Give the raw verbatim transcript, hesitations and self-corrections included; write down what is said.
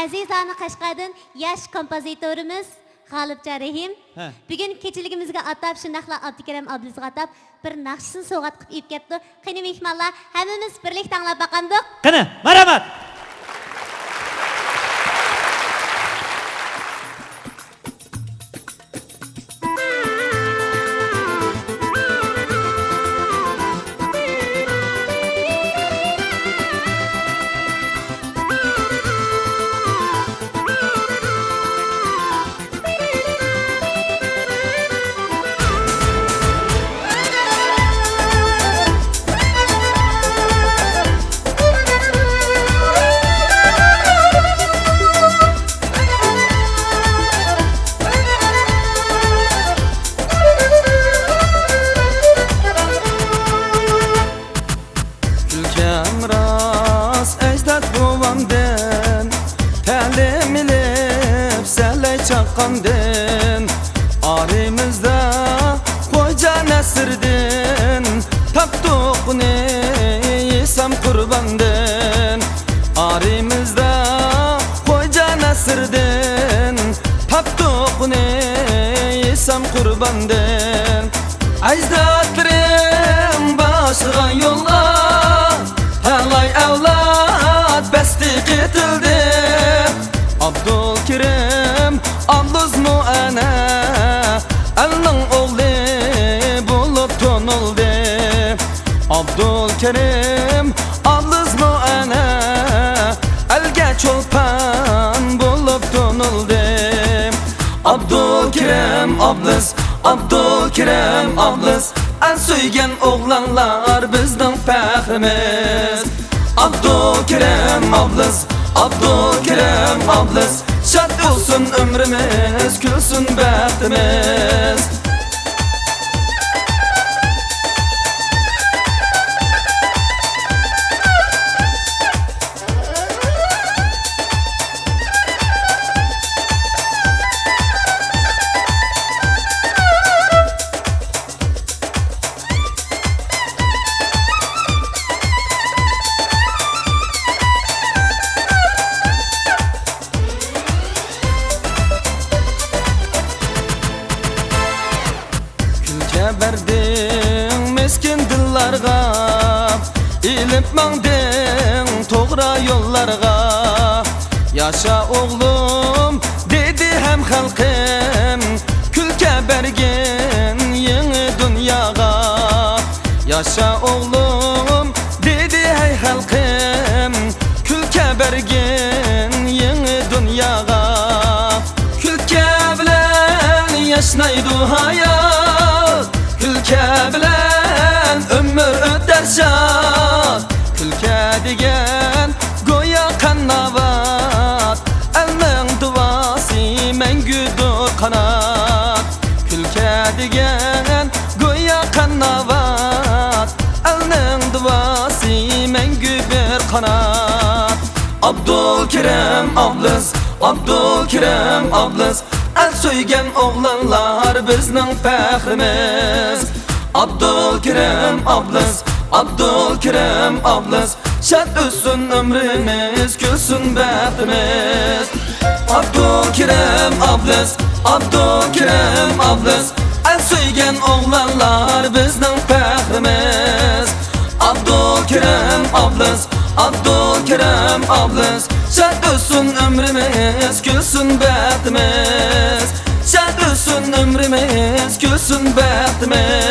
ئەزىزانە قەشقەردىن ياش كومپوزىتورىمىز غالىبجان رەھىم ھە. بۈگۈن كېچىلىكىمىزگە ئاتاپ، شۇنداقلا ئابدۇكېرىم ئابلىزغا ئاتاپ بىر ناخشىسىنى سوۋغات قىلىپ ئېلىپ كەپتۇ. قېنى مېھمانلار، ھەممىمىز بىرلىكتە ئاڭلاپ باقامدۇق؟ قېنى، مارھامەت! كۈلكەم راست ئەجداد بوۋامدىن، تەلىم ئېلىپ سەلەي چاققاندىن، ئارىمىزدا خوجا نەسىردىن، تاپتۇق ئۇنى ھېسام قۇرباندىن. ئارىمىزدا خوجا نەسىردىن، تاپتۇق ئۇنى ھېسام قۇرباندىن. ئەجدادلىرىم باشلىغان يولغا تالاي ئەۋلاد بەستى قېتىلدى. ئابدۇلكېرىم ئابلىزمۇ ئەنە ئەلنىڭ ئوغلى بولۇپ تونۇلدى. ئابدۇلكېرىم ئابلىزمۇ ئەنە ئەلگە چولپان بولۇپ تونۇلدى. ئابدۇلكېرىم ئابلىز، ئابدۇلكېرىم ئابلىز، ئەل سۆيگەن ئوغلانلار بىزنىڭ پەخرىمىز. ئابدۇلكېرىم ئابلىز، ئابدۇلكېرىم ئابلىز، شاد بولسۇن ئۆمرىمىز، كۈلسۇن بەختىمىز. كۈلكە بەردىڭ مىسكىن دىللارغا، ئېلىپ ماڭدىڭ توغرا يوللارغا. ياشا ئوغلۇم، دېدى ھەم خەلقىم، كۈلكە بەرگىن يېڭى دۇنياغا. ياشا ئوغلۇم، دېدى ھەي خەلقىم، كۈلكە بەرگىن يېڭى دۇنياغا. كۈلكە بىلەن ياشنايدۇ ھايات، كۈلكە بىلەن ئۆمۈر ئۆتەر شاد. كۈلكە دېگەن گويا قان ناۋات، ئەلنىڭ دۇئاسى مەڭگۈدۇر قانات. كۈلكە دېگەن گويا قان ناۋات، ئەلنىڭ دۇئاسى مەڭگۈ بىر قانات. ئابدۇلكېرىم ئابلىز، ئابدۇلكېرىم ئابلىز، ئەل سۆيگەن ئوغلانلار بىزنىڭ پەخرىمىز. ئابدۇلكېرىم ئابلىز، ئابدۇلكېرىم ئابلىز، شاد ئۆتسۇن ئۆمرىمىز، كۈلسۇن بەختىمىز. ئابدۇلكېرىم ئابلىز، ئابدۇلكېرىم ئابلىز، ئەل سۆيگەن ئوغلانلار بىزنىڭ پەخرىمىز. ئابدۇلكېرىم ئابلىز، ئابدۇلكېرىم ئابلىز، شاد ئۆتسۇن ئۆمرىمىز، كۈلسۇن بەختىمىز. شاد ئۆتسۇن ئۆمرىمىز، كۈلسۇن بەختىمىز.